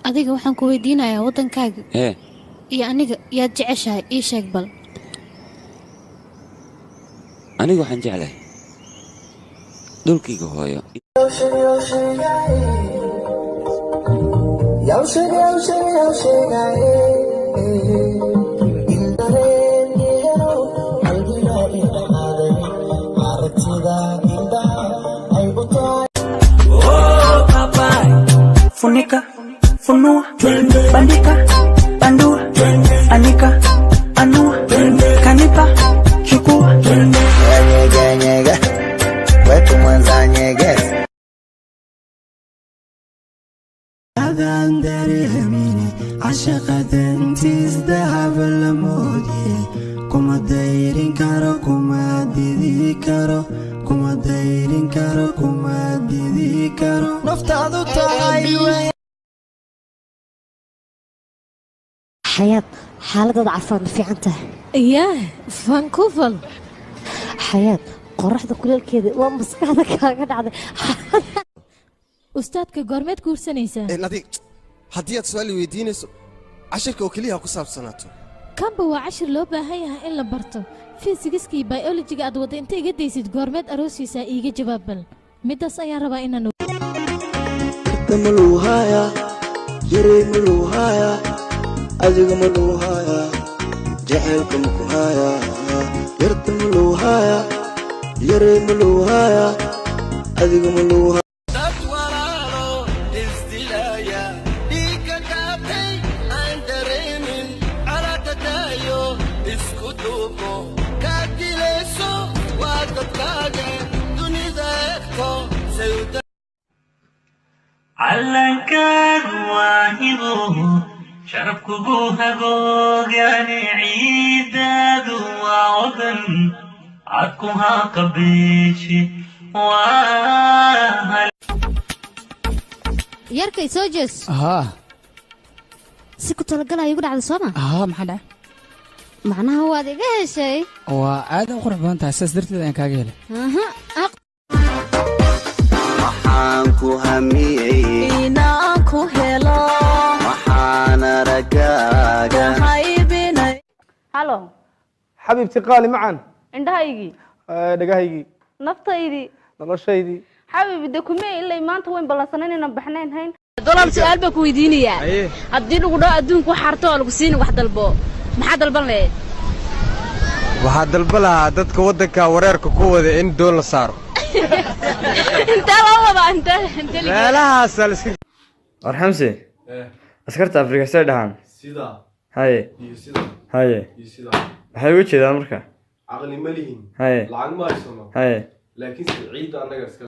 Adiga waxaan ku weydiinayaa waddankaaga hee iyo aniga yaad jeceshahay ii sheeg bal. Aniga waxaan jeclahay dhulkayga hooyo. Funika, funua, bandika, bandua, anika, anua, kanipa, chukua. Nyege nyege, wetu mwanza nyege. Adaan dareemine cashaqa dantiis dahab la moodye kuma dayrin karo kuma didi karo kuma dayrin karo kuma didi karo naftaadu tahay xayaad xaaladada caafimaad ma fiican tahay Yaa, Vancouver. Xayaad qoraxda kuleelkeeda waa maskaxda kaaga dhacday. Ustaadka goormeed guursanaysaa? Nadiig, haddii aad su'aal i weydiinayso cashirka oo keliya ha ku saabsanaato. Kanba waa cashir loo baahan yahay in la barto. Fiisigiska iyo biolojiga aad wadda inta iga daysid goormeed aroosiisaa iiga jawaab bal. Middaas ayaan rabaa inaan Maluhaya yaray maluhaya adiga maluhaya jacaylka makuhaya yarta maluhaya yaray maluhaya adiga maluhaya. Dad walaalo isdilaya dhiigga qaatay aan dareemin calaadadaayo isku duubo kaa dilayso waa dadkaaga dunida eegto sayda. Calankaan waa hibo sharafkugu hagoogane ciidaadu waa wadan cadku ha qabeeshi waa. Yarkay soo jees. Haa. Si ku talagalaya igu dhacday sooma? Haa, maxaa dhacay? Macnaha waad iga heshay. Waa aad u qurux badan tahay, sidaas darteed ayaan kaaga helay. Aha. Waxaan ku hamiyey inaan ku helo. Waxaan aragaaga haybinay. Halo. Xabiibti qaali macan. Indhahaygii. Dhagahaygii. Naftaydii. Noloshaydii. Xabiibi de kumee ilay maanta wayn ballansanayn inaan baxnayn hayn. Dolaal su'aal baa ku weydiinayaa. Haddii lagu dhaho adduunku wax harto oo lagu siini wax dalbo, maxaa dalban lahayd? Waxaa dalba lahaa dadka waddanka wareerka ku wada in doon la saaro. Intee loo wadaa, intee intee la geeyaa? Meelahaasaa la iska War Xamse, askarta Afrika say dhahaan? Sidaa. Haye. Iyo sidaa. Haye. Iyo sidaa. Maxay uga jeedaan marka? Caqli ma lihin. Haye. Lacag ma haysano. Haye. Laakiinse ciidda annaga iska.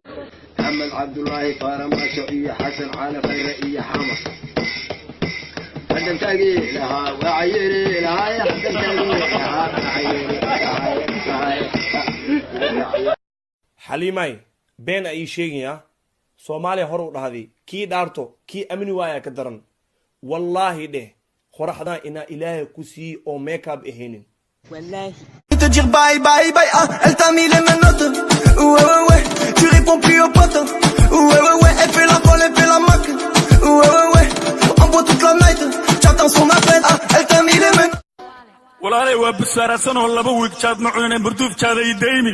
Maxamed Cabdulaahi Faaramasho iyo Xasan Cali Khayre iyo Xamar haddantaagii lahaa waa cayiri lahaay haddantaagii lahaa waa cayiri lahaay. Xaliimay, been a ii sheegayaa. Soomaaliya hore u dhahday kii dhaarto kii amni waayaa ka daran. Wallaahi dheh qoraxdan inaa Ilaahay ku siiyi oo makeup ahaynin. Te dire bye bye bye, ah, elle t'a mis les menottes. Ouais ouais ouais, tu réponds plus aux potes. Ouais ouais ouais, elle fait la folle, elle fait la mac. Ouais ouais ouais, on boit toute la night. J'attends son appel, ah, elle t'a mis les menottes. Walaalay, waa busaarasan oo 2 wiig jaad ma cunine, burduuf jaada ii daymi.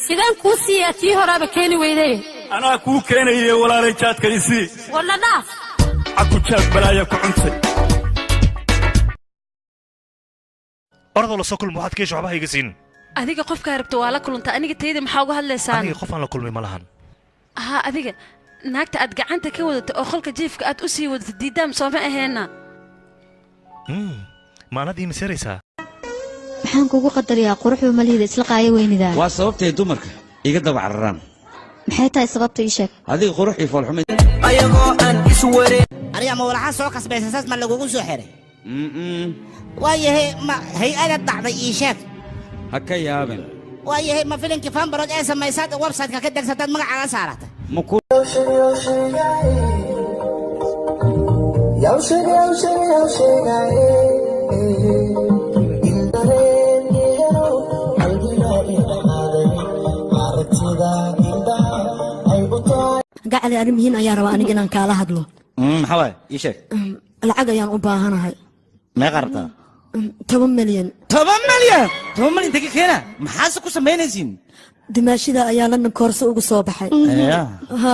Sidaan kuu siiyaa? Tii horaaba keeni weyday. Anaa kuu keenaye walaalay, jaadka isii. Wadna dhaaf. Caku jaad balaaya ku cuntay. Orodoo la soo kulma, waxaad ka hesho waxba ha iga siin. Adiga qofkaa rabta waa la kulanta, aniga tayda maxaa uga hadlaysaan? Aniga qof aan la kulmay ma lahan. Haa, adiga naagta aad gacanta ka wadato oo qolka jiifka aad u sii wadato diidaam sooma aheena? Maanad ii maseeraysaa? Maxaan kugu qadariyaa? Quruxba malihida isla qaayo weynidaa. Waa sababtay dumarka iga daba cararaan. Maxay tahay sababta? Ii sheeg. Adiga qurux iyo foolxumo. Ayagoo aan iswareen. Aniga ma walaxaa soo kasbaysa saas ma lagugu soo xiray? Waayahay, ma hay-ada dhacday? Ii sheeg. Ha ka yaabin. Waayahay, ma filinkii fanbarod ee samaysaad website-ka ka degsataad magacaaga saaratay? Ma ku Gacali, arrin muhiim ayaa rabaa aniga inaan kaala hadlo. Maxaa waaye? Ii sheeg. Lacag ayaan u baahanahay. Meeqa rabtaa? 10 milyan. 10 milyan? 10 milyan intee ka keena? Maxaase ku samaynaysiin? Dumaashida ayaa London koorso ugu soo baxay. Ya. Ha.